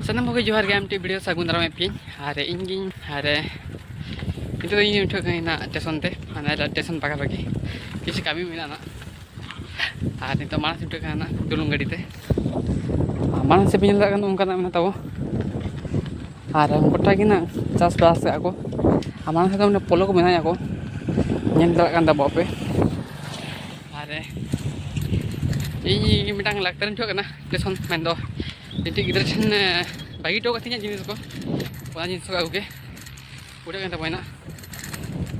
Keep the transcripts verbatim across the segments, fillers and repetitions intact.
ᱥᱟᱱᱟᱢ ᱠᱚᱜᱮ ᱡᱚᱦᱟᱨ ᱜᱮ, ᱟᱨ ᱢᱤᱫᱴᱤᱡ video ᱥᱟᱹᱜᱩᱱ ᱫᱟᱨᱟᱢᱮᱫ ᱯᱮᱭᱟᱹᱧ᱾ ᱟᱨ ᱤᱧ ᱜᱤᱧ, ᱟᱨ ᱱᱤᱛᱚᱜ ᱫᱚ ᱤᱧ ᱩᱴᱷᱟᱹᱜ ᱠᱟᱱᱟ ᱱᱟᱜ ᱥᱴᱮᱥᱚᱱ ᱛᱮ, ᱢᱟᱱᱮ ᱥᱴᱮᱥᱚᱱ ᱯᱟᱠᱟ ᱯᱟᱠᱤ ᱠᱤᱪᱷᱩ ᱠᱟᱹᱢᱤ ᱢᱮᱱᱟᱜᱼᱟ ᱱᱟᱜ᱾ ᱟᱨ ᱱᱤᱛᱚᱜ ᱢᱟᱲᱟᱝ ᱥᱮᱫ ᱩᱴᱷᱟᱹᱜ ᱠᱟᱱᱟ ᱱᱟᱜ ᱰᱩᱞᱩᱝ ᱜᱟᱹᱰᱤ ᱛᱮ᱾ ᱟᱨ ᱢᱟᱲᱟᱝ ᱥᱮᱫ ᱯᱮ ᱧᱮᱞ ᱫᱟᱲᱮᱭᱟᱜ ᱠᱟᱱᱟ, ᱚᱱᱠᱟᱱᱟᱜ ᱢᱮᱱᱟᱜ ᱛᱟᱵᱚ᱾ ᱟᱨ ᱜᱚᱴᱟ ᱜᱮ ᱱᱟᱜ ᱪᱟᱥᱵᱟᱥ ᱮᱫᱟ ᱠᱚ᱾ ᱟᱨ ᱢᱟᱲᱟᱝ ᱥᱮᱫ ᱫᱚ ᱢᱟᱱᱮ ᱯᱚᱞᱚ ᱠᱚ ᱵᱮᱱᱟᱣᱮᱫᱼᱟ ᱠᱚ, ᱧᱮᱞ ᱫᱟᱲᱮᱭᱟᱜ ᱠᱟᱱ ᱛᱟᱵᱚ ᱯᱮ᱾ ᱟᱨ ᱤᱧ ᱢᱤᱫᱴᱟᱝ ᱞᱟᱠᱛᱟᱨᱤᱧ ᱩᱴᱷᱟᱹᱜ ᱠᱟᱱᱟ ᱥᱴᱮᱥᱚᱱ, ᱢᱮᱱᱫᱚ ᱢᱤᱫᱴᱤᱡ ᱜᱤᱫᱽᱨᱟᱹ ᱴᱷᱮᱱ, ᱮ, ᱵᱟᱹᱜᱤ ᱦᱚᱴᱚ ᱠᱟᱹᱛᱤᱧᱟ ᱡᱤᱱᱤᱥ ᱠᱚ, ᱚᱱᱟ ᱡᱤᱱᱤᱥ ᱠᱚ ᱟᱹᱜᱩ ᱜᱮ ᱩᱰᱟᱹᱜ ᱠᱟᱱ ᱛᱟᱵᱚᱱᱟ᱾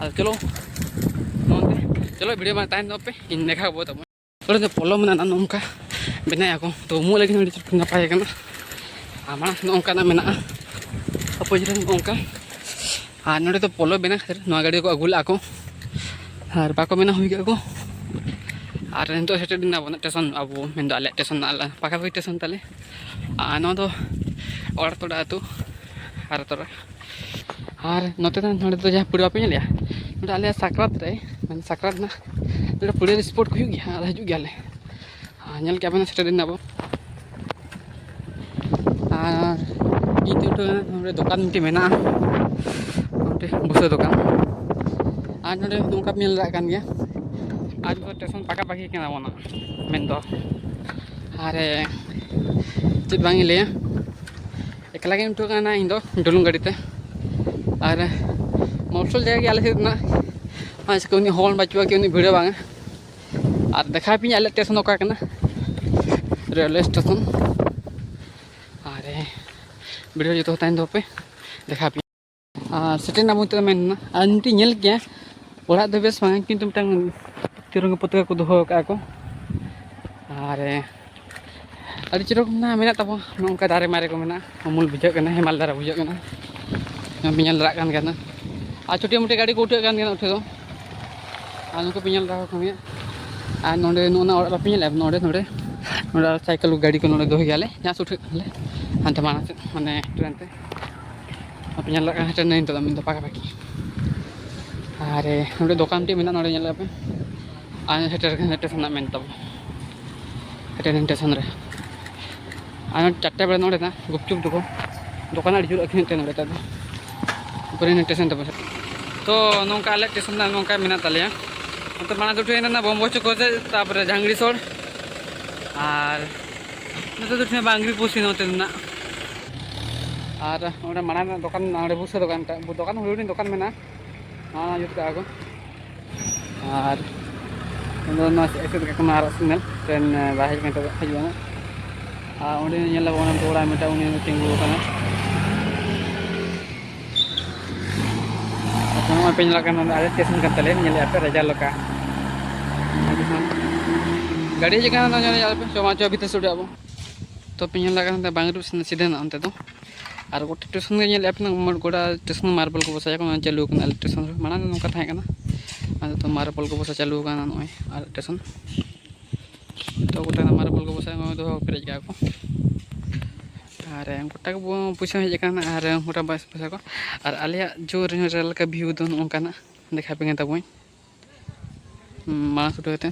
ᱟᱫᱚ ᱪᱚᱞᱚ, ᱱᱚᱜᱼᱚᱭ ᱪᱚᱞᱚ, video ᱢᱟ ᱛᱟᱦᱮᱱ ᱛᱟᱵᱚᱱ ᱯᱮ, ᱤᱧ ᱫᱮᱠᱷᱟᱣ ᱟᱵᱚ ᱛᱟᱵᱚᱱ᱾ ᱱᱚᱰᱮ ᱫᱚ ᱯᱚᱞᱚ ᱢᱮᱱᱟᱜᱼᱟ, ᱱᱚᱝᱠᱟ ᱵᱮᱱᱟᱣ ᱟᱠᱚ, ᱛᱚ ᱩᱢᱩᱜ ᱞᱟᱹᱜᱤᱫ ᱦᱚᱸ ᱟᱹᱰᱤ ᱱᱟᱯᱟᱭ ᱠᱟᱱᱟ᱾ ᱟᱨ ᱢᱟᱲᱟᱝ ᱱᱚᱜᱼᱚ ᱱᱚᱝᱠᱟᱱᱟᱜ ᱢᱮᱱᱟᱜᱼᱟ, ᱚᱯᱚᱡᱤᱴ ᱨᱮ ᱱᱚᱜᱼᱚ ᱱᱚᱝᱠᱟ᱾ ᱟᱨ ᱱᱚᱰᱮ ᱫᱚ ᱯᱚᱞᱚ ᱵᱮᱱᱟᱣ ᱠᱷᱟᱹᱛᱤᱨ ᱱᱚᱣᱟ ᱜᱟᱹᱰᱤ ᱠᱚ ᱟᱹᱜᱩ ᱞᱟᱜᱼᱟ ᱠᱚ, ᱟᱨ ᱵᱟᱠᱚ ᱵᱮᱱᱟᱣ ᱦᱩᱭ ᱠᱟᱜᱼᱟ ᱠᱚ᱾ ᱟᱨ ᱱᱤᱛᱚᱜ ᱥᱮᱴᱮᱨ ᱮᱱᱟ ᱵᱚᱱ ᱥᱴᱮᱥᱚᱱ, ᱟᱵᱚ ᱢᱮᱱᱫᱚ ᱟᱞᱮᱭᱟᱜ ᱥᱴᱮᱥᱚᱱ, ᱟᱞᱮ ᱯᱟᱠᱟᱯᱟᱠᱤ ᱥᱴᱮᱥᱚᱱ ᱛᱟᱞᱮ᱾ ᱟᱨ ᱱᱚᱣᱟ ᱫᱚ ᱚᱲᱟᱜ ᱛᱚᱲᱟ ᱟᱹᱛᱩ, ᱟᱨ ᱛᱚᱲᱟ᱾ ᱟᱨ ᱱᱚᱛᱮ ᱫᱚ, ᱱᱚᱰᱮ ᱫᱚ ᱡᱟᱦᱟᱸ ᱯᱩᱲᱤ ᱵᱟᱯᱮ ᱧᱮᱞᱮᱜᱼᱟ, ᱱᱚᱰᱮ ᱟᱞᱮᱭᱟᱜ ᱥᱟᱠᱨᱟᱛ ᱨᱮ, ᱢᱟᱱᱮ ᱥᱟᱠᱨᱟᱛ ᱨᱮᱱᱟᱜ ᱱᱚᱰᱮ ᱯᱩᱲᱤ spot ᱠᱚ ᱦᱩᱭᱩᱜ ᱜᱮᱭᱟ, ᱟᱫᱚ ᱦᱤᱡᱩᱜ ᱜᱮᱭᱟᱞᱮ᱾ ᱟᱨ ᱧᱮᱞ ᱠᱮᱜᱼᱟ ᱵᱮᱱ, ᱥᱮᱴᱮᱨ ᱮᱱᱟ ᱵᱚ᱾ ᱟᱨ ᱤᱧ ᱛᱮ ᱩᱴᱷᱟᱹᱣ ᱮᱱᱟ, ᱱᱚᱰᱮ ᱫᱚᱠᱟᱱ ᱢᱤᱫᱴᱮᱡ ᱢᱮᱱᱟᱜᱼᱟ, ᱢᱤᱫᱴᱮᱡ ᱵᱩᱥᱟᱹ ᱫᱚᱠᱟᱱ᱾ ᱟᱨ ᱱᱚᱰᱮ ᱱᱚᱝᱠᱟ ᱯᱮ ᱧᱮᱞ ᱫᱟᱲᱮᱭᱟᱜ ᱠᱟᱱ ᱜᱮᱭᱟ, ᱟᱨ ᱱᱤᱛᱚᱜ ᱥᱴᱮᱥᱚᱱ ᱯᱟᱠᱟᱯᱟᱠᱤ ᱠᱟᱱᱟ ᱵᱚᱱ ᱢᱮᱱᱫᱚ᱾ ᱟᱨ ᱪᱮᱫ ᱵᱟᱝ ᱤᱧ ᱞᱟᱹᱭᱟ, ᱮᱠᱞᱟ ᱜᱤᱧ ᱩᱴᱷᱟᱹᱣ ᱠᱟᱱᱟ ᱤᱧ ᱫᱚ ᱰᱩᱞᱩᱝ ᱜᱟᱹᱰᱤ ᱛᱮ᱾ ᱟᱨ ᱢᱚᱯᱷᱥᱚᱞ ᱡᱟᱭᱜᱟ ᱜᱮ ᱟᱞᱮ ᱥᱮᱫ ᱨᱮᱱᱟᱜ, ᱚᱱᱟ ᱪᱤᱠᱟᱹ ᱩᱱᱟᱹᱜ ᱦᱚᱲ ᱵᱟᱹᱪᱩᱜᱼᱟ ᱠᱤ ᱩᱱᱟᱹᱜ ᱵᱷᱤᱲ ᱵᱟᱝᱟ᱾ ᱟᱨ ᱫᱮᱠᱷᱟᱣ ᱯᱮᱭᱟᱹᱧ ᱟᱞᱮ ᱥᱴᱮᱥᱚᱱ ᱚᱠᱟ ᱠᱟᱱᱟ, ᱨᱮᱞᱣᱮ ᱥᱴᱮᱥᱚᱱ᱾ ᱟᱨ video ᱡᱚᱛᱚ ᱛᱟᱦᱮᱱ ᱫᱚ ᱯᱮ, ᱫᱮᱠᱷᱟᱣ ᱯᱮᱭᱟᱹᱧ᱾ ᱟᱨ ᱥᱮᱴᱮᱨ ᱮᱱᱟ ᱵᱚᱱ ᱱᱤᱛᱚᱜ ᱫᱚ ᱢᱮᱱ ᱮᱱᱟ᱾ ᱟᱨ ᱢᱤᱫᱴᱤᱡ ᱧᱮᱞ ᱠᱮᱜᱼᱟ, ᱚᱲᱟᱜ ᱫᱚ ᱵᱮᱥ ᱵᱟᱝ, ᱠᱤᱱᱛᱩ ᱢᱤᱫᱴᱟᱝ ᱛᱤᱨᱚᱝᱜᱟ ᱯᱚᱛᱟᱠᱟ ᱠᱚ ᱫᱚᱦᱚ ᱟᱠᱟᱫᱼᱟ ᱠᱚ᱾ ᱟᱨ ᱟᱹᱰᱤ ᱪᱚᱨᱚᱠ ᱢᱮᱱᱟᱜᱼᱟ, ᱢᱮᱱᱟᱜ ᱛᱟᱵᱚᱱᱟ ᱱᱚᱝᱠᱟ ᱫᱟᱨᱮ ᱢᱟᱨᱮ ᱠᱚ ᱢᱮᱱᱟᱜᱼᱟ, ᱩᱢᱩᱞ ᱵᱩᱡᱷᱟᱹᱜ ᱠᱟᱱᱟ, ᱦᱮᱢᱟᱞ ᱫᱷᱟᱨᱟ ᱵᱩᱡᱷᱟᱹᱜ ᱠᱟᱱᱟ᱾ ᱧᱮᱞ ᱫᱟᱲᱮᱭᱟᱜ ᱠᱟᱱ ᱜᱮᱭᱟ ᱱᱟ᱾ ᱟᱨ ᱪᱷᱳᱴᱤ ᱢᱳᱴᱤ ᱜᱟᱹᱰᱤ ᱠᱚ ᱩᱴᱷᱟᱹᱜ ᱠᱟᱱ ᱜᱮᱭᱟ ᱩᱴᱷᱟᱹ ᱫᱚ᱾ ᱟᱨ ᱱᱩᱠᱩ ᱯᱮ ᱧᱮᱞ ᱫᱟᱠᱚ ᱠᱟᱱ ᱜᱮᱭᱟ᱾ ᱟᱨ ᱱᱚᱰᱮ ᱱᱚᱜᱼᱚ ᱱᱟ ᱚᱲᱟᱜ ᱵᱟᱯᱮ ᱧᱮᱞᱮᱫᱼᱟ? ᱱᱚᱰᱮ, ᱱᱚᱰᱮ, ᱱᱚᱰᱮ ᱟᱨ ᱥᱟᱭᱠᱮᱞ ᱠᱚ, ᱜᱟᱹᱰᱤ ᱠᱚ ᱱᱚᱰᱮ ᱫᱚᱦᱚᱭ ᱜᱮᱭᱟᱞᱮ, ᱡᱟᱦᱟᱸ ᱥᱮᱫ ᱩᱴᱷᱟᱹᱜ ᱠᱟᱱᱟᱞᱮ ᱦᱟᱱᱛᱮ ᱢᱟᱲᱟᱝ ᱥᱮᱫ, ᱢᱟᱱᱮ ᱴᱨᱮᱱ ᱛᱮ᱾ ᱟᱯᱮ ᱧᱮᱞ ᱫᱟᱲᱮᱭᱟᱜ ᱠᱟᱱᱟ, ᱴᱨᱮᱱ ᱱᱤᱛᱚᱜ ᱫᱚ ᱢᱮᱱᱫᱚ ᱯᱟᱠᱟᱯᱟᱠᱤ᱾ ᱟᱨ ᱱᱚᱰᱮ ᱫᱚᱠᱟᱱ ᱢᱤᱫᱴᱮᱡ ᱢᱮᱱᱟᱜᱼᱟ, ᱱᱚᱰᱮ ᱧᱮᱞ ᱯᱮ᱾ ᱟᱨ ᱥᱮᱴᱮᱨ ᱠᱟᱱᱟ ᱥᱴᱮᱥᱚᱱ ᱨᱮᱱᱟᱜ ᱢᱮᱱ ᱛᱟᱵᱚᱱ, ᱥᱮᱴᱮᱨ ᱮᱱᱟ ᱥᱴᱮᱥᱚᱱ ᱨᱮ᱾ ᱟᱨ ᱪᱟᱨᱴᱟ ᱵᱮᱲᱟ ᱱᱚᱰᱮ ᱱᱟᱜ ᱜᱩᱯᱪᱩᱯ ᱫᱚᱠᱟᱱ, ᱫᱚᱠᱟᱱ ᱟᱹᱰᱤ ᱡᱳᱨ ᱟᱹᱠᱷᱨᱤᱧᱚᱜ ᱛᱮ ᱱᱚᱰᱮ ᱫᱚ ᱵᱨᱮᱱ ᱥᱴᱮᱥᱚᱱ ᱛᱟᱵᱚᱱ᱾ ᱛᱚ ᱱᱚᱝᱠᱟ ᱟᱞᱮ ᱥᱴᱮᱥᱚᱱ ᱫᱚ ᱱᱚᱝᱠᱟ ᱢᱮᱱᱟᱜ ᱛᱟᱞᱮᱭᱟ᱾ ᱱᱚᱛᱮ ᱢᱟᱲᱟᱝ ᱫᱚ ᱴᱷᱮᱱ ᱱᱟ ᱵᱚᱢᱵᱚ ᱪᱚᱠᱚ ᱥᱮ, ᱛᱟᱨᱯᱚᱨᱮ ᱡᱷᱟᱝᱜᱲᱤ ᱥᱳᱲ, ᱟᱨ ᱱᱚᱛᱮ ᱫᱚ ᱴᱷᱮᱱ ᱵᱟᱝᱜᱽᱨᱤ ᱯᱚᱥᱤ ᱱᱚᱛᱮ ᱨᱮᱱᱟᱜ᱾ ᱟᱨ ᱚᱸᱰᱮ ᱢᱟᱲᱟᱝ ᱨᱮᱱᱟᱜ ᱫᱚᱠᱟᱱ ᱢᱮᱱᱟᱜᱼᱟ, ᱚᱸᱰᱮ ᱵᱩᱥᱟᱹ ᱫᱚᱠᱟᱱ ᱴᱟᱜ, ᱫᱚᱠᱟᱱ ᱦᱩᱰᱤᱧ ᱦᱩᱰᱤᱧ ᱫᱚᱠᱟᱱ ᱢᱮᱱᱟᱜᱼᱟ, ᱱᱟᱣᱟ ᱱᱟᱣᱟ ᱡᱩᱛ ᱠᱟᱜᱼᱟ ᱠᱚ᱾ ᱟᱨ ᱱᱚᱣᱟ ᱮᱥᱮᱫ ᱠᱟᱜ ᱠᱟᱱᱟ ᱟᱨᱟᱜ ᱥᱤᱜᱽᱱᱮᱞ, ᱴᱨᱮᱱ ᱵᱟᱭ ᱦᱮᱡ ᱠᱟᱱ ᱛᱟᱵᱚᱱᱟ, ᱦᱤᱡᱩᱜᱼᱟ ᱱᱟᱜ᱾ ᱟᱨ ᱚᱸᱰᱮ ᱧᱮᱞ ᱧᱟᱢᱚᱜ ᱠᱟᱱᱟ ᱠᱚᱲᱟ ᱢᱤᱫᱴᱟᱝ, ᱩᱱᱤ ᱛᱤᱸᱜᱩ ᱟᱠᱟᱱᱟ᱾ ᱟᱪᱪᱷᱟ, ᱱᱚᱜᱼᱚᱭ ᱯᱮ ᱧᱮᱞ ᱠᱟᱱᱟ, ᱱᱚᱰᱮ ᱟᱞᱮ ᱥᱴᱮᱥᱚᱱ ᱠᱟᱱ ᱛᱟᱞᱮᱭᱟ, ᱧᱮᱞᱮᱫᱼᱟ ᱯᱮ ᱨᱟᱡᱟ ᱞᱚᱠᱟ᱾ ᱜᱟᱹᱰᱤ ᱦᱤᱡᱩᱜ ᱠᱟᱱᱟ, ᱧᱮᱞᱮᱫᱼᱟ ᱯᱮ, ᱪᱚ ᱢᱟ, ᱪᱚ ᱵᱷᱤᱛᱟᱹᱨ ᱥᱮᱫ ᱟᱵᱚ᱾ ᱛᱚ ᱯᱮ ᱧᱮᱞ ᱫᱟᱲᱮᱭᱟᱜ ᱠᱟᱱᱟ, ᱵᱟᱝᱨᱩᱯ ᱥᱤᱫᱷᱟᱹ ᱱᱟᱜ ᱚᱱᱛᱮ ᱫᱚ᱾ ᱟᱨ ᱜᱚᱴᱟ ᱥᱴᱮᱥᱚᱱ ᱜᱮ ᱧᱮᱞᱮᱫᱼᱟ ᱯᱮ, ᱜᱚᱴᱟ ᱥᱴᱮᱥᱚᱱ ᱢᱟᱨᱵᱮᱞ ᱠᱚ ᱵᱚᱥᱟᱭᱟ ᱠᱚ, ᱱᱚᱣᱟ ᱪᱟᱹᱞᱩ ᱟᱠᱟᱱᱟ ᱟᱞᱮ ᱥᱴᱮᱥᱚᱱ ᱨᱮ᱾ ᱢᱟᱲᱟᱝ ᱫᱚ ᱱᱚᱝᱠᱟ ᱛᱟᱦᱮᱸ ᱠᱟᱱᱟ, ᱟᱫᱚ ᱱᱤᱛᱚᱜ ᱢᱟᱨᱵᱮᱞ ᱠᱚ ᱵᱚᱥᱟ ᱪᱟᱹᱞᱩ ᱟᱠᱟᱱᱟ ᱱᱚᱜᱼᱚᱭ ᱟᱞᱮ ᱥᱴᱮᱥᱚᱱ᱾ ᱛᱚ ᱜᱚᱴᱟ ᱢᱟᱨᱵᱮᱞ ᱠᱚ ᱵᱚᱥᱟ ᱱᱚᱜᱼᱚᱭ ᱫᱚᱦᱚ ᱯᱮᱨᱮᱡ ᱠᱟᱜᱼᱟ ᱠᱚ᱾ ᱟᱨ ᱜᱚᱴᱟ ᱜᱮ ᱵᱚ-, ᱯᱚᱭᱥᱟ ᱦᱮᱡ ᱟᱠᱟᱱᱟ ᱟᱨ ᱜᱚᱴᱟ ᱵᱟᱥ ᱯᱚᱭᱥᱟ ᱠᱚ᱾ ᱟᱨ ᱟᱞᱮᱭᱟᱜ ᱡᱳᱨ ᱧᱚᱜ ᱨᱮ ᱞᱮᱠᱟ ᱵᱷᱤᱭᱩ ᱫᱚ ᱱᱚᱜᱼᱚ ᱱᱚᱝᱠᱟᱱᱟᱜ ᱫᱮᱠᱷᱟᱣ ᱯᱮ ᱠᱟᱱ ᱛᱟᱵᱚᱱ᱾ ᱦᱩᱸ, ᱢᱟᱲᱟᱝ ᱥᱮᱫ ᱠᱟᱛᱮ᱾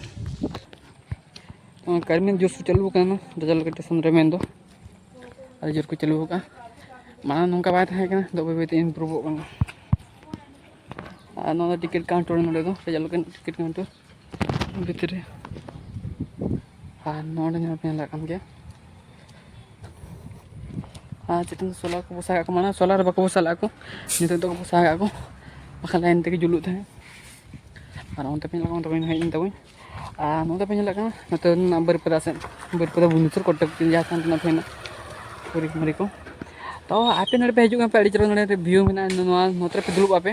ᱱᱚᱣᱟ ᱠᱟᱨᱢᱤᱞ ᱡᱳᱨ ᱥᱮ ᱪᱟᱹᱞᱩ ᱟᱠᱟᱱᱟ, ᱨᱟᱡᱟ ᱞᱚᱠᱟ ᱥᱴᱮᱥᱚᱱ ᱨᱮ ᱢᱮᱱᱫᱚ ᱟᱹᱰᱤ ᱡᱳᱨ ᱠᱚ ᱪᱟᱹᱞᱩ ᱟᱠᱟᱫᱼᱟ᱾ ᱢᱟᱲᱟᱝ ᱱᱚᱝᱠᱟ ᱵᱟᱭ ᱛᱟᱦᱮᱸ ᱠᱟᱱᱟ, ᱱᱤᱛᱚᱜ ᱵᱟᱹᱭ ᱵᱟᱹᱭ ᱛᱮ ᱤᱢᱯᱨᱩᱵᱷᱚᱜ ᱠᱟᱱᱟ᱾ ᱟᱨ ᱱᱚᱣᱟ ᱫᱚ ᱴᱤᱠᱤᱴ ᱠᱟᱣᱩᱱᱴᱟᱨ, ᱱᱚᱰᱮ ᱫᱚ ᱨᱟᱡᱟ ᱞᱚᱠᱟ ᱴᱤᱠᱤᱴ ᱠᱟᱣᱩᱱᱴᱟᱨ ᱵᱷᱤᱛᱨᱤ ᱨᱮ᱾ ᱟᱨ ᱱᱚᱰᱮ ᱧᱮᱞ ᱯᱮ ᱧᱮᱞᱚᱜ ᱠᱟᱱ ᱜᱮᱭᱟ᱾ ᱟᱨ ᱪᱮᱛᱟᱱ ᱥᱳᱞᱟᱨ ᱠᱚ ᱵᱚᱥᱟᱣ ᱠᱟᱜ ᱠᱚ, ᱢᱟᱲᱟᱝ ᱥᱳᱞᱟᱨ ᱵᱟᱠᱚ ᱵᱚᱥᱟᱣ ᱞᱟᱜᱼᱟ ᱠᱚ, ᱱᱤᱛᱚᱜ ᱫᱚᱠᱚ ᱵᱚᱥᱟᱣ ᱠᱟᱜᱼᱟ ᱠᱚ, ᱵᱟᱠᱷᱟᱱ ᱞᱟᱭᱤᱱ ᱛᱮᱜᱮ ᱡᱩᱞᱩᱜ ᱛᱟᱦᱮᱸᱫ᱾ ᱟᱨ ᱚᱱᱛᱮ ᱯᱮ ᱧᱮᱞᱚᱜ ᱠᱟᱱ ᱛᱟᱵᱚᱱ ᱦᱮᱡ ᱮᱱ ᱛᱟᱵᱚᱱ᱾ ᱟᱨ ᱱᱚᱛᱮ ᱯᱮ ᱧᱮᱞᱚᱜ ᱠᱟᱱᱟ, ᱱᱚᱛᱮ ᱨᱮᱱᱟᱜ ᱵᱟᱹᱨᱤᱯᱟᱫᱟ ᱥᱮᱫ, ᱵᱟᱹᱨᱤᱯᱟᱫᱟ ᱵᱷᱩᱵᱽᱱᱮᱥᱚᱨ ᱠᱚᱴᱚᱠ ᱡᱟᱦᱟᱸ ᱥᱮᱫ ᱨᱮᱱᱟᱜ ᱛᱟᱦᱮᱱᱟ ᱯᱩᱨᱤ ᱠᱩᱢᱟᱨᱤ ᱠᱚ᱾ ᱛᱚ ᱟᱯᱮ ᱱᱚᱰᱮ ᱯᱮ ᱦᱤᱡᱩᱜ ᱠᱟᱱ ᱯᱮ, ᱟᱹᱰᱤ ᱪᱮᱦᱨᱟ ᱱᱚᱰᱮ ᱵᱷᱤᱭᱩ ᱢᱮᱱᱟᱜᱼᱟ, ᱱᱚᱣᱟ ᱱᱚᱛᱮ ᱨᱮᱯᱮ ᱫᱩᱲᱩᱵ ᱟᱯᱮ᱾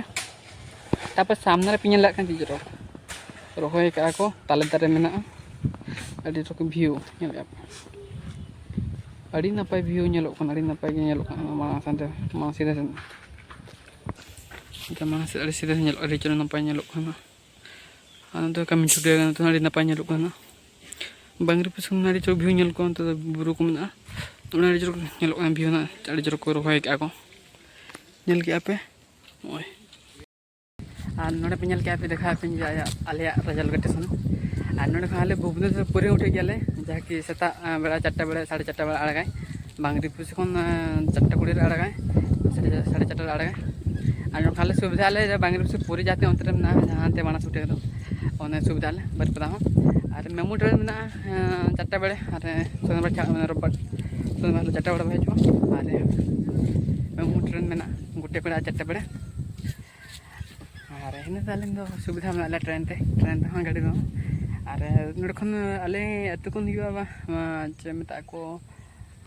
ᱛᱟᱨᱯᱚᱨ ᱥᱟᱢᱱᱮ ᱨᱮ ᱯᱮ ᱧᱮᱞ ᱫᱟᱲᱮᱭᱟᱜ ᱠᱟᱱᱟ ᱪᱮᱫ ᱪᱚᱨᱚᱠ ᱨᱚᱦᱚᱭ ᱠᱟᱜᱼᱟ ᱠᱚ, ᱛᱟᱞᱮ ᱫᱟᱨᱮ ᱢᱮᱱᱟᱜᱼᱟ, ᱟᱹᱰᱤ ᱨᱚᱠᱚᱢ ᱵᱷᱤᱭᱩ ᱧᱮᱞᱮᱫᱼᱟ ᱯᱮ᱾ ᱟᱹᱰᱤ ᱱᱟᱯᱟᱭ ᱵᱷᱤᱭᱩ ᱧᱮᱞᱚᱜ ᱠᱟᱱᱟ, ᱟᱹᱰᱤ ᱱᱟᱯᱟᱭ ᱜᱮ ᱧᱮᱞᱚᱜ ᱠᱟᱱᱟ ᱢᱟᱲᱟᱝ ᱥᱮᱱ ᱛᱮ, ᱢᱟᱲᱟᱝ ᱥᱤᱫᱷᱟᱹ ᱥᱮᱱ᱾ ᱚᱱᱛᱮ ᱢᱟᱲᱟᱝ ᱥᱮᱫ ᱟᱹᱰᱤ ᱥᱤᱫᱷᱟᱹ ᱧᱮᱞᱚᱜ, ᱟᱹᱰᱤ ᱪᱮᱦᱨᱟ ᱱᱟᱯᱟᱭ ᱧᱮᱞᱚᱜ ᱠᱟᱱᱟ᱾ ᱟᱨ ᱱᱚᱛᱮ ᱠᱟᱹᱢᱤ ᱪᱷᱩᱴᱟᱹᱣ ᱠᱟᱱᱟ, ᱱᱚᱛᱮ ᱦᱚᱸ ᱟᱹᱰᱤ ᱱᱟᱯᱟᱭ ᱧᱮᱞᱚᱜ ᱠᱟᱱᱟ᱾ ᱵᱟᱝᱨᱤ ᱯᱤᱪᱷᱚᱱ ᱟᱹᱰᱤ ᱪᱚᱨᱚᱠ ᱵᱷᱤᱭᱩ ᱧᱮᱞ ᱠᱚᱜᱼᱟ, ᱚᱱᱛᱮ ᱫᱚ ᱵᱩᱨᱩ ᱠᱚ ᱢᱮᱱᱟᱜᱼᱟ, ᱚᱱᱟ ᱟᱹᱰᱤ ᱪᱚᱨᱚᱠ ᱧᱮᱞᱚᱜ ᱠᱟᱱᱟ ᱵᱷᱤᱭᱩ ᱱᱟᱜ, ᱟᱹᱰᱤ ᱪᱚᱨᱚᱠ ᱠᱚ ᱨᱚᱦᱚᱭ ᱠᱟᱜᱼᱟ ᱠᱚ, ᱧᱮᱞ ᱠᱮᱜᱼᱟ ᱯᱮ ᱱᱚᱜᱼᱚᱭ᱾ ᱟᱨ ᱱᱚᱰᱮ ᱯᱮ ᱧᱮᱞ ᱠᱮᱜᱼᱟ ᱯᱮ, ᱫᱮᱠᱷᱟᱣ ᱯᱮ ᱡᱮ ᱟᱭᱟᱜ, ᱟᱞᱮᱭᱟᱜ ᱨᱟᱡᱟ ᱞᱚᱠᱟ ᱥᱴᱮᱥᱚᱱ᱾ ᱟᱨ ᱱᱚᱰᱮ ᱠᱷᱚᱱ ᱟᱞᱮ ᱵᱷᱩᱵᱽᱱᱮᱥᱚᱨ ᱯᱩᱨᱤ ᱩᱴᱷᱟᱹᱜ ᱜᱮᱭᱟᱞᱮ, ᱡᱟᱦᱟᱸ ᱠᱤ ᱥᱮᱛᱟᱜ, ᱟᱸ, ᱵᱮᱲᱟ ᱪᱟᱨᱴᱟ ᱵᱮᱲᱟ, ᱥᱟᱲᱮ ᱪᱟᱨᱴᱟ ᱵᱮᱲᱟ ᱟᱲᱟᱜᱟᱭ᱾ ᱵᱟᱝᱨᱤᱯᱩᱥᱤ ᱠᱷᱚᱱ, ᱟᱸ, ᱪᱟᱨᱴᱟ ᱠᱩᱲᱤ ᱨᱮ ᱟᱲᱟᱜᱟᱭ, ᱥᱟᱲᱮ, ᱥᱟᱲᱮ ᱪᱟᱨᱴᱟ ᱨᱮ ᱟᱲᱟᱜᱟᱭ᱾ ᱟᱨ ᱱᱚᱰᱮ ᱠᱷᱚᱱ ᱟᱞᱮ ᱥᱩᱵᱤᱫᱷᱟ ᱟᱞᱮ ᱡᱮ ᱵᱟᱝᱨᱤᱯᱩᱥᱤ ᱯᱩᱨᱤ ᱡᱟᱦᱟᱸ ᱛᱤᱱᱟᱹᱜ ᱚᱱᱛᱮ ᱨᱮ ᱢᱮᱱᱟᱜᱼᱟ, ᱡᱟᱦᱟᱸ ᱦᱟᱱᱛᱮ ᱢᱟᱱᱟᱥ ᱩᱴᱷᱟᱹᱜ ᱫᱚ, ᱚᱱᱮ ᱥᱩᱵᱤᱫᱷᱟ ᱟᱞᱮ ᱵᱟᱹᱨᱤᱯᱟᱫᱟ ᱦᱚᱸ᱾ ᱟᱨ ᱢᱮᱢᱩ ᱴᱨᱮᱱ ᱢᱮᱱᱟᱜᱼᱟ, ᱟᱸ, ᱪᱟᱨᱴᱟ ᱵᱮᱲᱟ, ᱟᱨ ᱥᱚᱱᱤᱵᱟᱨ ᱪᱷᱟᱲᱟ, ᱢᱟᱱᱮ ᱨᱳᱵᱵᱟᱨ, ᱥᱚᱱᱤᱵᱟᱨ ᱦᱤᱞᱳᱜ ᱪᱟᱨᱴᱟ ᱵᱮᱲᱟ ᱦᱤᱡᱩᱜᱼᱟ᱾ ᱟᱨ ᱢᱮᱢᱩ ᱴᱨᱮᱱ ᱢᱮᱱᱟᱜᱼᱟ ᱜᱚᱴᱮ ᱵᱮᱲᱟ ᱪᱟᱨᱴᱟ ᱵᱮᱲᱟ᱾ ᱟᱨ ᱤᱱᱟᱹ ᱛᱮ ᱟᱹᱞᱤᱧ ᱫᱚ ᱥᱩᱵᱤᱫᱷᱟ ᱢᱮᱱᱟᱜ ᱞᱮᱭᱟ ᱴᱨᱮᱱ ᱛᱮ, ᱴᱨᱮᱱ ᱛᱮᱦᱚᱸ ᱜᱟᱹᱰᱤ ᱫᱚ᱾ ᱟᱨ ᱱᱚᱰᱮ ᱠᱷᱚᱱ ᱟᱞᱮ ᱟᱹᱛᱩ ᱠᱷᱚᱱ ᱦᱩᱭᱩᱜᱼᱟ ᱵᱟ-, ᱱᱚᱣᱟ ᱪᱮᱫ ᱢᱮᱛᱟᱜ ᱠᱚ,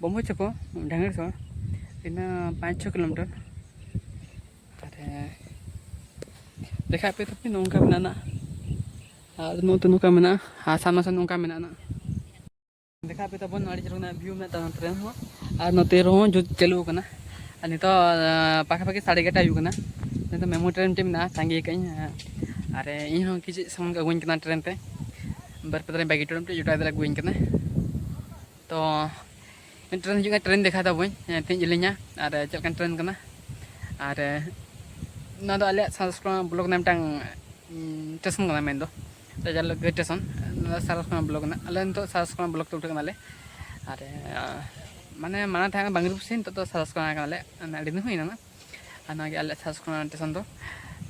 ᱵᱚᱢᱵᱩ ᱪᱷᱚᱠᱚ, ᱰᱷᱟᱝᱜᱟᱲ ᱥᱚᱲ, ᱤᱱᱟᱹ ᱯᱟᱸᱪ ᱪᱷᱚ ᱠᱤᱞᱳᱢᱤᱴᱟᱨ᱾ ᱟᱨ ᱫᱮᱠᱷᱟᱣ ᱯᱮ ᱛᱟᱯᱮ ᱱᱚᱝᱠᱟ ᱢᱮᱱᱟᱜᱼᱟ ᱱᱟᱜ᱾ ᱟᱨ ᱱᱚᱛᱮ ᱱᱚᱝᱠᱟ ᱢᱮᱱᱟᱜᱼᱟ, ᱟᱨ ᱥᱟᱢᱱᱟ ᱥᱟᱢᱱᱤ ᱱᱚᱝᱠᱟ ᱢᱮᱱᱟᱜᱼᱟ ᱱᱟᱜ᱾ ᱫᱮᱠᱷᱟᱣ ᱯᱮ ᱛᱟᱵᱚᱱ ᱟᱹᱰᱤ ᱪᱮᱦᱨᱟ ᱨᱮᱱᱟᱜ ᱵᱷᱤᱭᱩ ᱢᱮᱱᱟᱜ ᱛᱟᱵᱚᱱᱟ ᱴᱨᱮᱱ ᱦᱚᱸ᱾ ᱟᱨ ᱱᱚᱛᱮ ᱨᱮᱦᱚᱸ ᱡᱩᱛ ᱪᱟᱹᱞᱩ ᱟᱠᱟᱱᱟ᱾ ᱟᱨ ᱱᱤᱛᱚᱜ, ᱟᱸ, ᱯᱟᱠᱟ ᱯᱟᱠᱤ ᱥᱟᱲᱮ ᱮᱜᱟᱨᱚᱴᱟ ᱦᱩᱭᱩᱜ ᱠᱟᱱᱟ᱾ ᱱᱤᱛᱚᱜ ᱢᱮᱢᱳ ᱴᱨᱮᱱ ᱢᱤᱫᱴᱮᱱ ᱢᱮᱱᱟᱜᱼᱟ, ᱛᱟᱺᱜᱤ ᱟᱠᱟᱫ ᱟᱹᱧ᱾ ᱟᱨ ᱤᱧ ᱦᱚᱸ ᱠᱤᱪᱷᱩ ᱥᱟᱢᱟᱱ ᱠᱚ ᱟᱹᱜᱩᱧ ᱠᱟᱱᱟ ᱴᱨᱮᱱ ᱛᱮ᱾ ᱵᱟᱹᱨᱯᱟᱫᱟ ᱨᱮ ᱵᱟᱹᱜᱤ ᱦᱚᱴᱚ ᱢᱤᱫᱴᱮᱱ ᱡᱚᱴᱟᱣ ᱜᱤᱫᱽᱨᱟᱹ ᱟᱹᱜᱩᱧ ᱠᱟᱱᱟ᱾ ᱛᱚ ᱴᱨᱮᱱ ᱦᱤᱡᱩᱜ ᱠᱟᱱᱟ, ᱴᱨᱮᱱ ᱫᱮᱠᱷᱟᱣ ᱛᱟᱵᱚᱱ, ᱦᱮᱸ, ᱛᱤᱱᱟᱹᱜ ᱡᱮᱞᱮᱧᱟ ᱟᱨ ᱪᱮᱫ ᱞᱮᱠᱟᱱ ᱴᱨᱮᱱ ᱠᱟᱱᱟ᱾ ᱟᱨ ᱱᱚᱣᱟ ᱫᱚ ᱟᱞᱮᱭᱟᱜ ᱥᱟᱸᱥᱠᱨᱟ ᱵᱞᱚᱠ ᱨᱮᱱᱟᱜ ᱢᱤᱫᱴᱟᱝ, ᱩᱸ, ᱥᱴᱮᱥᱚᱱ ᱠᱟᱱᱟ, ᱢᱮᱱᱫᱚ ᱨᱮᱡᱟᱞ ᱥᱴᱮᱥᱚᱱ᱾ ᱱᱚᱣᱟ ᱫᱚ ᱥᱟᱸᱥᱠᱨᱟ ᱵᱞᱚᱠ ᱨᱮᱱᱟᱜ, ᱟᱞᱮ ᱱᱤᱛᱚᱜ ᱥᱟᱸᱥᱠᱨᱟ ᱵᱞᱚᱠ ᱛᱮ ᱩᱴᱷᱟᱹᱜ ᱠᱟᱱᱟᱞᱮ᱾ ᱟᱨ, ᱟᱸ, ᱢᱟᱱᱮ ᱢᱟᱲᱟᱝ ᱛᱟᱦᱮᱸ ᱠᱟᱱᱟ ᱵᱟᱝᱨᱤᱯᱩᱥᱤ, ᱱᱤᱛᱚᱜ ᱫᱚ ᱥᱟᱸᱥᱠᱨᱟ ᱠᱟᱱᱟᱞᱮ, ᱢᱟᱱᱮ ᱟᱹᱰᱤ ᱫᱤᱱ ᱦᱩᱭᱱᱟ ᱱᱟᱜ᱾ ᱟᱨ ᱱᱚᱣᱟ ᱜᱮ ᱟᱞᱮᱭᱟᱜ ᱥᱟᱸᱥᱠᱨᱟ ᱥᱴᱮᱥᱚᱱ ᱫᱚ,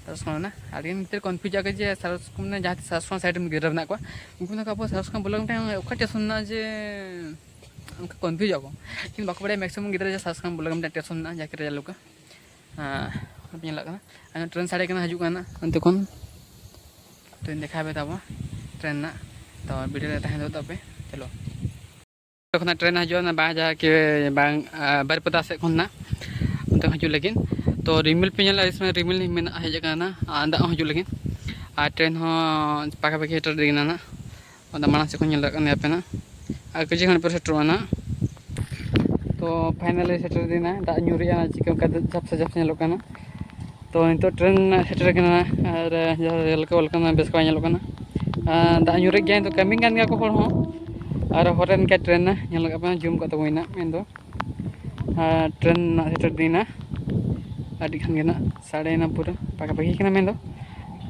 ᱥᱟᱸᱥᱠᱨᱟ ᱨᱮᱱᱟᱜ᱾ ᱟᱹᱰᱤ ᱜᱟᱱ ᱜᱤᱫᱽᱨᱟᱹ ᱠᱚᱱᱯᱷᱤᱭᱩᱡᱚᱜ ᱟᱠᱚ ᱡᱮ ᱥᱟᱸᱥᱠᱨᱟ, ᱢᱟᱱᱮ ᱡᱟᱦᱟᱸ ᱥᱟᱸᱥᱠᱨᱟ ᱥᱟᱭᱤᱰ ᱨᱮᱱ ᱜᱤᱫᱽᱨᱟᱹ ᱢᱮᱱᱟᱜ ᱠᱚᱣᱟ, ᱩᱱᱠᱩ ᱢᱮᱱᱟ ᱠᱚ, "ᱟᱵᱚ ᱥᱟᱸᱥᱠᱨᱟ ᱵᱞᱚᱠ ᱢᱤᱫᱴᱟᱝ ᱚᱠᱟ ᱥᱴᱮᱥᱚᱱ ᱢᱮᱱᱟᱜᱼᱟ?" ᱡᱮ ᱚᱱᱠᱟ ᱠᱚᱱᱯᱷᱤᱭᱩᱡᱚᱜ ᱟᱠᱚ, ᱠᱤᱱᱛᱩ ᱵᱟᱠᱚ ᱵᱟᱲᱟᱭᱟ ᱢᱮᱠᱥᱤᱢᱟᱢ ᱜᱤᱫᱽᱨᱟᱹ ᱡᱮ ᱥᱟᱸᱥᱠᱨᱟ ᱵᱞᱚᱠ ᱢᱤᱫᱴᱟᱝ ᱥᱴᱮᱥᱚᱱ ᱢᱮᱱᱟᱜᱼᱟ, ᱡᱟᱦᱟᱸ ᱠᱤ ᱨᱮᱡᱟᱞ ᱞᱳᱠᱟ᱾ ᱦᱮᱸ, ᱧᱮᱞᱚᱜ ᱠᱟᱱᱟ᱾ ᱟᱨ ᱴᱨᱮᱱ ᱥᱟᱰᱮ ᱠᱟᱱᱟ, ᱦᱤᱡᱩᱜ ᱠᱟᱱᱟ ᱚᱱᱛᱮ ᱠᱷᱚᱱ᱾ ᱛᱚᱧ ᱫᱮᱠᱷᱟᱣ ᱯᱮ ᱛᱟᱵᱚ ᱴᱨᱮᱱ ᱨᱮᱱᱟᱜ᱾ ᱛᱚ ᱵᱷᱤᱰᱤᱭᱳ ᱨᱮ ᱛᱟᱦᱮᱸ ᱫᱚ ᱛᱟᱯᱮ᱾ ᱪᱚᱞᱚ᱾ ᱚᱸᱰᱮ ᱠᱷᱚᱱᱟᱜ ᱴᱨᱮᱱ ᱦᱤᱡᱩᱜᱼᱟ, ᱚᱱᱟ ᱵᱟᱝ ᱡᱟᱦᱟᱸ ᱠᱤ ᱵᱟᱝ, ᱟ, ᱵᱟᱨᱤᱯᱟᱫᱟ ᱥᱮᱫ ᱠᱷᱚᱱ ᱱᱟᱜ ᱚᱱᱛᱮ ᱦᱤᱡᱩᱜ ᱞᱟᱹᱜᱤᱫ᱾ ᱛᱚ ᱨᱤᱢᱤᱞ ᱯᱮ ᱧᱮᱞᱟ, ᱤᱥ ᱥᱚᱢᱚᱭ ᱨᱤᱢᱤᱞ ᱢᱮᱱᱟᱜᱼᱟ, ᱦᱮᱡ ᱟᱠᱟᱱᱟ, ᱟᱨ ᱫᱟᱜ ᱦᱚᱸ ᱦᱤᱡᱩᱜ ᱞᱟᱹᱜᱤᱫ᱾ ᱟᱨ ᱴᱨᱮᱱ ᱦᱚᱸ ᱯᱟᱠᱟ ᱯᱟᱠᱤ ᱥᱮᱴᱮᱨ ᱤᱫᱤ ᱠᱟᱱᱟ ᱱᱟᱜ᱾ ᱚᱱᱟ ᱢᱟᱲᱟᱝ ᱥᱮᱫ ᱠᱷᱚᱱ ᱧᱮᱞ ᱫᱟᱲᱮᱭᱟᱜ ᱠᱟᱱ ᱜᱮᱭᱟ ᱯᱮ ᱱᱟᱜ᱾ ᱟᱨ ᱠᱤᱪᱷᱩ ᱜᱷᱟᱹᱲᱤᱡ ᱯᱚᱨᱮ ᱥᱮᱴᱮᱨᱚᱜᱼᱟ ᱱᱟᱜ᱾ ᱛᱚ finally ᱥᱮᱴᱮᱨ ᱤᱫᱤᱭᱮᱱᱟ, ᱫᱟᱜ ᱧᱩᱨᱮᱜᱼᱟ, ᱪᱤᱠᱟᱹ ᱚᱱᱠᱟ ᱡᱷᱟᱯᱥᱟ ᱡᱷᱟᱯᱥᱟ ᱧᱮᱞᱚᱜ ᱠᱟᱱᱟ᱾ ᱛᱚ ᱱᱤᱛᱚᱜ ᱴᱨᱮᱱ ᱥᱮᱴᱮᱨ ᱠᱟᱱᱟ, ᱟᱨ ᱡᱟᱦᱟᱸ ᱨᱮᱞ ᱠᱚ ᱚᱞ ᱠᱟᱱᱟ ᱵᱮᱥ ᱠᱚ ᱵᱟᱭ ᱧᱮᱞᱚᱜ ᱠᱟᱱᱟ᱾ ᱟᱨ ᱫᱟᱜ ᱧᱩᱨᱮᱜ ᱜᱮᱭᱟ, ᱱᱤᱛᱚᱜ ᱠᱟᱹᱢᱤ ᱠᱟᱱ ᱜᱮᱭᱟ ᱠᱚ ᱦᱚᱲ ᱦᱚᱸ᱾ ᱟᱨ ᱦᱚᱨ ᱨᱮ ᱱᱤᱝᱠᱟ ᱴᱨᱮᱱ ᱧᱮᱞ ᱠᱟᱜ ᱯᱮ, ᱡᱩᱢ ᱠᱟᱜ ᱛᱟᱵᱚᱱᱟ ᱢᱮᱱᱫᱚ᱾ ᱟᱨ ᱴᱨᱮᱱ ᱱᱟᱜ ᱥᱮᱴᱮᱨ ᱤᱫᱤᱭᱮᱱᱟ, ᱟᱹᱰᱤ ᱠᱷᱟᱱ ᱜᱮ ᱱᱟᱜ ᱥᱟᱰᱮᱭᱮᱱᱟ, ᱯᱩᱨᱟᱹ ᱯᱟᱠᱟ ᱯᱟᱠᱤ ᱠᱟᱱᱟ ᱢᱮᱱᱫᱚ᱾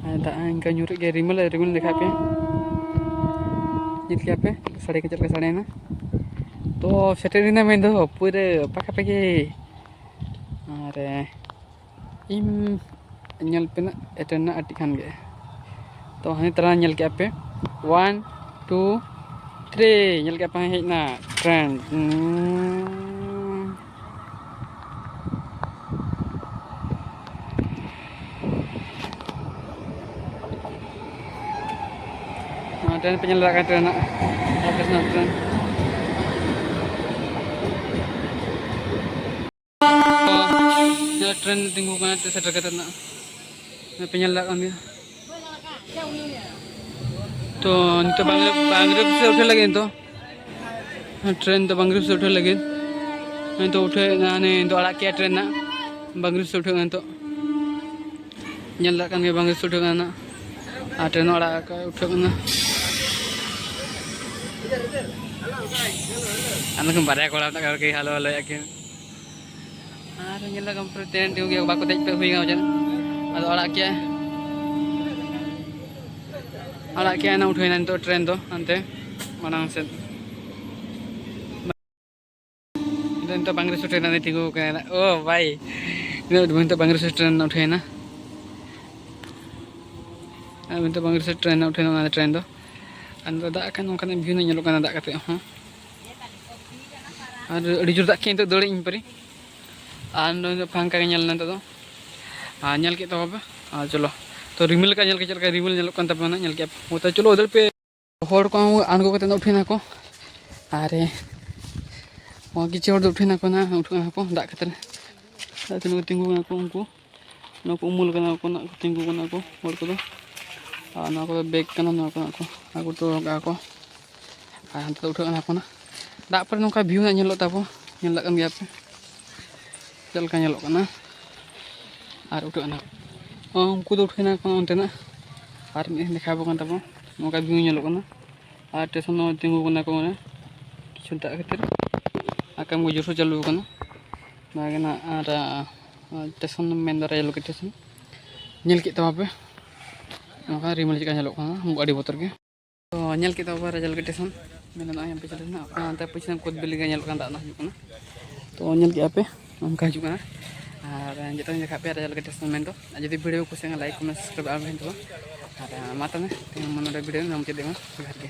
ᱟᱨ ᱫᱟᱜ ᱤᱱᱠᱟ ᱧᱩᱨᱮᱜ ᱜᱮᱭᱟ, ᱨᱤᱢᱤᱞ ᱨᱤᱢᱤᱞ ᱫᱮᱠᱷᱟᱜ ᱯᱮ᱾ ᱧᱮᱞ ᱠᱮᱜᱼᱟ ᱯᱮ ᱥᱟᱰᱮ ᱠᱚ ᱪᱮᱫ ᱞᱮᱠᱟ ᱥᱟᱰᱮᱭᱮᱱᱟ᱾ ᱛᱚ ᱥᱮᱴᱮᱨᱮᱱᱟ ᱢᱮᱱᱫᱚ ᱯᱩᱨᱟᱹ ᱯᱟᱠᱟᱯᱟᱠᱤ᱾ ᱟᱨ ᱤᱧ ᱧᱮᱞ ᱯᱮ ᱱᱟᱜ ᱮᱴᱮᱱ ᱱᱟ ᱟᱹᱰᱤ ᱠᱷᱟᱱ ᱜᱮ᱾ ᱛᱚ ᱦᱮᱸ ᱛᱟᱨᱟ ᱧᱮᱞ ᱠᱮᱜᱼᱟ ᱯᱮ, ᱚᱣᱟᱱ ᱴᱩ ᱛᱷᱨᱤ, ᱧᱮᱞ ᱠᱮᱜᱼᱟ ᱯᱮ ᱦᱮᱡ ᱮᱱᱟ ᱴᱨᱮᱱ᱾ ᱱᱚᱣᱟ ᱴᱨᱮᱱ ᱯᱮ ᱧᱮᱞ ᱫᱟᱲᱮᱭᱟᱜ ᱠᱟᱱᱟ ᱴᱨᱮᱱ ᱨᱮᱱᱟᱜ, ᱱᱚᱣᱟ ᱴᱨᱮᱱ ᱛᱤᱸᱜᱩ ᱠᱟᱱᱟ ᱥᱮᱴᱮᱨ ᱠᱟᱛᱮ ᱱᱟᱜ ᱯᱮ ᱧᱮᱞ ᱫᱟᱲᱮᱭᱟᱜ ᱠᱟᱱ ᱜᱮᱭᱟ᱾ ᱛᱚ ᱱᱤᱛᱚᱜ ᱵᱟᱝᱨᱤᱯ, ᱵᱟᱝᱨᱤᱯ ᱥᱮ ᱩᱴᱷᱟᱹ ᱞᱟᱹᱜᱤᱫ ᱱᱤᱛᱚᱜ ᱴᱨᱮᱱ ᱫᱚ ᱵᱟᱝᱨᱤᱯ ᱥᱮ ᱩᱴᱷᱟᱹ ᱞᱟᱹᱜᱤᱫ ᱱᱤᱛᱚᱜ ᱩᱴᱷᱟᱹ ᱱᱤᱛᱚᱜ ᱟᱲᱟᱜ ᱠᱮᱜᱼᱟ ᱴᱨᱮᱱ ᱱᱟᱜ ᱵᱟᱝᱨᱤᱯ ᱥᱮ ᱩᱴᱷᱟᱹ ᱱᱤᱛᱚᱜ᱾ ᱧᱮᱞ ᱫᱟᱲᱮᱭᱟᱜ ᱠᱟᱱ ᱜᱮᱭᱟ, ᱵᱟᱝ ᱥᱩᱴ ᱠᱟᱱᱟ᱾ ᱟᱨ ᱴᱨᱮᱱ ᱦᱚᱸ ᱟᱲᱟᱜ ᱠᱟᱜ ᱩᱴᱷᱟᱹᱜ ᱠᱟᱱᱟ᱾ ᱟᱫᱚ ᱠᱤᱱ ᱵᱟᱨᱭᱟ ᱠᱚᱲᱟ ᱢᱮᱱᱟᱜ ᱠᱚᱣᱟ, ᱦᱟᱞᱚ ᱦᱟᱞᱚᱭᱮᱫ ᱠᱤᱱ᱾ ᱟᱨ ᱧᱮᱞ ᱫᱟᱠᱚ ᱯᱩᱨᱟᱹ ᱴᱨᱮᱱ ᱛᱤᱸᱜᱩ ᱜᱮᱭᱟ, ᱵᱟᱠᱚ ᱫᱮᱡ ᱯᱮ ᱦᱩᱭ ᱠᱟᱱᱟ ᱪᱮᱫ᱾ ᱟᱫᱚ ᱟᱲᱟᱜ ᱠᱮᱜᱼᱟᱭ, ᱟᱲᱟᱜ ᱠᱮᱜᱼᱟᱭ ᱱᱟ, ᱩᱴᱷᱟᱹᱣ ᱮᱱᱟ ᱱᱤᱛᱚᱜ ᱴᱨᱮᱱ ᱫᱚ ᱦᱟᱱᱛᱮ ᱢᱟᱲᱟᱝ ᱥᱮᱫ᱾ ᱱᱤᱛᱚᱜ ᱵᱟᱝᱨᱤᱯ ᱥᱮ ᱴᱨᱮᱱ ᱨᱮ ᱛᱤᱸᱜᱩ ᱟᱠᱟᱱᱟ᱾ ᱳ ᱵᱷᱟᱭ, ᱱᱤᱛᱚᱜ ᱵᱟᱝᱨᱤᱯ ᱥᱮ ᱴᱨᱮᱱ ᱨᱮ ᱩᱴᱷᱟᱹᱣ ᱮᱱᱟ᱾ ᱟᱨ ᱱᱤᱛᱚᱜ ᱵᱟᱝᱨᱤᱯ ᱥᱮ ᱴᱨᱮᱱ ᱨᱮ ᱩᱴᱷᱟᱹᱣ ᱮᱱᱟ, ᱚᱱᱟ ᱴᱨᱮᱱ ᱫᱚ᱾ ᱟᱨ ᱱᱤᱛᱚᱜ ᱫᱟᱜ ᱠᱷᱟᱱ ᱚᱱᱠᱟᱱᱟᱜ ᱵᱷᱤᱭᱩ ᱧᱮᱞᱚᱜ ᱠᱟᱱᱟ ᱫᱟᱜ ᱠᱟᱛᱮ ᱦᱚᱸ᱾ ᱟᱨ ᱟᱹᱰᱤ ᱡᱳᱨ ᱫᱟᱜ ᱠᱮᱫ ᱱᱤᱛᱚᱜ ᱫᱟᱹᱲ ᱤᱧ ᱯᱟᱨᱤ᱾ ᱟᱨ ᱱᱚᱜᱼᱚᱭ ᱱᱤᱛᱚᱜ ᱯᱷᱟᱸᱠᱟ ᱜᱮ ᱧᱮᱞ ᱮᱱᱟ ᱱᱤᱛᱚᱜ ᱫᱚ᱾ ᱟᱨ ᱧᱮᱞ ᱠᱮᱫ ᱛᱟᱵᱚ ᱯᱮ᱾ ᱟᱨ ᱪᱚᱞᱚ, ᱛᱚ ᱨᱤᱢᱤᱞ ᱞᱮᱠᱟ ᱧᱮᱞ ᱠᱮᱫ ᱪᱮᱫ ᱞᱮᱠᱟ ᱨᱤᱢᱤᱞ ᱧᱮᱞᱚᱜ ᱠᱟᱱ ᱛᱟᱵᱚᱱᱟ, ᱧᱮᱞ ᱠᱮᱫ ᱯᱮ᱾ ᱛᱚ ᱪᱚᱞᱚ ᱫᱟᱹᱲ ᱯᱮ᱾ ᱦᱚᱲ ᱠᱚ ᱟᱬᱜᱚ ᱠᱟᱛᱮ ᱩᱴᱷᱟᱹᱣ ᱮᱱᱟ ᱠᱚ᱾ ᱟᱨ ᱠᱤᱪᱷᱩ ᱦᱚᱲ ᱫᱚ ᱩᱴᱷᱟᱹᱣ ᱮᱱᱟ ᱠᱚ ᱱᱟ, ᱩᱴᱷᱟᱹᱣ ᱮᱱᱟ ᱠᱚ ᱫᱟᱜ ᱠᱷᱟᱹᱛᱤᱨ᱾ ᱫᱟᱜ ᱛᱤᱱᱟᱹᱜ ᱠᱚ ᱛᱤᱸᱜᱩ ᱠᱟᱱᱟ ᱠᱚ ᱩᱱᱠᱩ, ᱱᱚᱣᱟ ᱠᱚ ᱩᱢᱩᱞ ᱠᱟᱱᱟ ᱠᱚ ᱱᱟ, ᱛᱤᱸᱜᱩ ᱠᱟᱱᱟ ᱠᱚ ᱦᱚᱲ ᱠᱚᱫᱚ᱾ ᱟᱨ ᱱᱚᱣᱟ ᱠᱚᱫᱚ ᱵᱮᱜᱽ ᱠᱟᱱᱟ, ᱱᱚᱣᱟ ᱠᱚ ᱱᱟ ᱠᱚ ᱟᱹᱜᱩ ᱦᱚᱴᱚ ᱠᱟᱜᱼᱟ ᱠᱚ᱾ ᱟᱨ ᱦᱟᱱᱛᱮ ᱫᱚ ᱩᱴᱷᱟᱹᱜ ᱠᱟᱱᱟ ᱠᱚ ᱱᱟ᱾ ᱫᱟᱜ ᱯᱚᱨᱮ ᱱᱚᱝᱠᱟ ᱵᱷᱤᱭᱩ ᱱᱟᱜ ᱧᱮᱞᱚᱜ ᱛᱟᱵᱚ, ᱧᱮᱞ ᱫᱟᱲᱮᱭᱟᱜ ᱠᱟᱱ ᱜᱮᱭᱟ ᱯᱮ ᱪᱮᱫ ᱞᱮᱠᱟ ᱧᱮᱞᱚᱜ ᱠᱟᱱᱟ᱾ ᱟᱨ ᱩᱴᱷᱟᱹᱜ ᱠᱟᱱᱟ ᱠᱚ, ᱩᱱᱠᱩ ᱫᱚ ᱩᱴᱷᱟᱹᱣ ᱮᱱᱟ ᱠᱚ ᱚᱱᱛᱮᱱᱟᱜ᱾ ᱟᱨ ᱢᱤᱫ ᱫᱮᱠᱷᱟᱣ ᱟᱵᱚ ᱠᱟᱱ ᱛᱟᱵᱚᱱᱟ, ᱱᱚᱝᱠᱟ ᱵᱷᱤᱭᱩ ᱧᱮᱞᱚᱜ ᱠᱟᱱᱟ᱾ ᱟᱨ ᱥᱴᱮᱥᱚᱱ ᱦᱚᱸ ᱛᱤᱸᱜᱩ ᱠᱟᱱᱟ ᱠᱚ ᱢᱟᱱᱮ ᱠᱤᱪᱷᱩ ᱫᱟᱜ ᱠᱷᱟᱹᱛᱤᱨ᱾ ᱟᱨ ᱠᱟᱹᱢᱤ ᱠᱚ ᱡᱳᱨᱥᱳᱨ ᱪᱟᱹᱞᱩ ᱟᱠᱟᱱᱟ᱾ ᱱᱚᱣᱟ ᱜᱮ ᱱᱟᱜ ᱟᱨ, ᱟᱨ ᱥᱴᱮᱥᱚᱱ ᱢᱮᱱᱫᱚ ᱨᱮᱞ ᱜᱮ ᱥᱴᱮᱥᱚᱱ᱾ ᱧᱮᱞ ᱠᱮᱫ ᱛᱟᱵᱚᱱ ᱯᱮ, ᱱᱚᱝᱠᱟ ᱨᱤᱢᱤᱞ ᱪᱮᱠᱟ ᱧᱮᱞᱚᱜ ᱠᱟᱱᱟ, ᱟᱹᱰᱤ ᱵᱚᱛᱚᱨ ᱜᱮ᱾ ᱛᱚ ᱧᱮᱞ ᱠᱮᱫ ᱛᱟᱵᱚᱱ ᱨᱟᱡᱟ ᱞᱳᱠᱮᱥᱚᱱ, ᱢᱮᱱ ᱜᱟᱱᱚᱜᱼᱟ ᱯᱤᱪᱷᱞᱮ ᱨᱮᱱᱟᱜ ᱚᱱᱟ ᱚᱱᱛᱮ ᱯᱤᱪᱷᱞᱮ ᱠᱩᱫ ᱵᱤᱞᱤ ᱜᱮ ᱧᱮᱞᱚᱜ ᱠᱟᱱᱟ, ᱫᱟᱜ ᱫᱚ ᱦᱤᱡᱩᱜ ᱠᱟᱱᱟ᱾ ᱛᱚ ᱧᱮᱞ ᱠᱮᱫᱼᱟ ᱯᱮ ᱚᱱᱠᱟ ᱦᱤᱡᱩᱜ ᱠᱟᱱᱟ᱾ ᱟᱨ ᱡᱚᱛᱚ ᱧᱮᱞ ᱠᱟᱜ ᱯᱮ ᱨᱟᱡᱟ ᱞᱳᱠᱮᱥᱚᱱ ᱢᱮᱱ ᱫᱚ᱾ ᱟᱨ ᱡᱩᱫᱤ ᱵᱷᱤᱰᱤᱭᱳ ᱠᱩᱥᱤᱭᱟᱜ ᱠᱷᱟᱱ ᱞᱟᱭᱤᱠ, ᱠᱚᱢᱮᱱᱴ, ᱥᱟᱵᱥᱠᱨᱟᱭᱤᱵ ᱟᱞᱚᱢ ᱦᱤᱲᱤᱧ ᱛᱟᱵᱚᱱᱟ᱾ ᱟᱨ ᱢᱟ ᱛᱚᱵᱮ ᱛᱮᱦᱮᱧ ᱱᱚᱰᱮ ᱵᱷᱤᱰᱤᱭᱳ ᱢᱩᱪᱟᱹᱫ ᱮᱫᱟ᱾ ᱡᱚᱦᱟᱨ ᱜᱮ᱾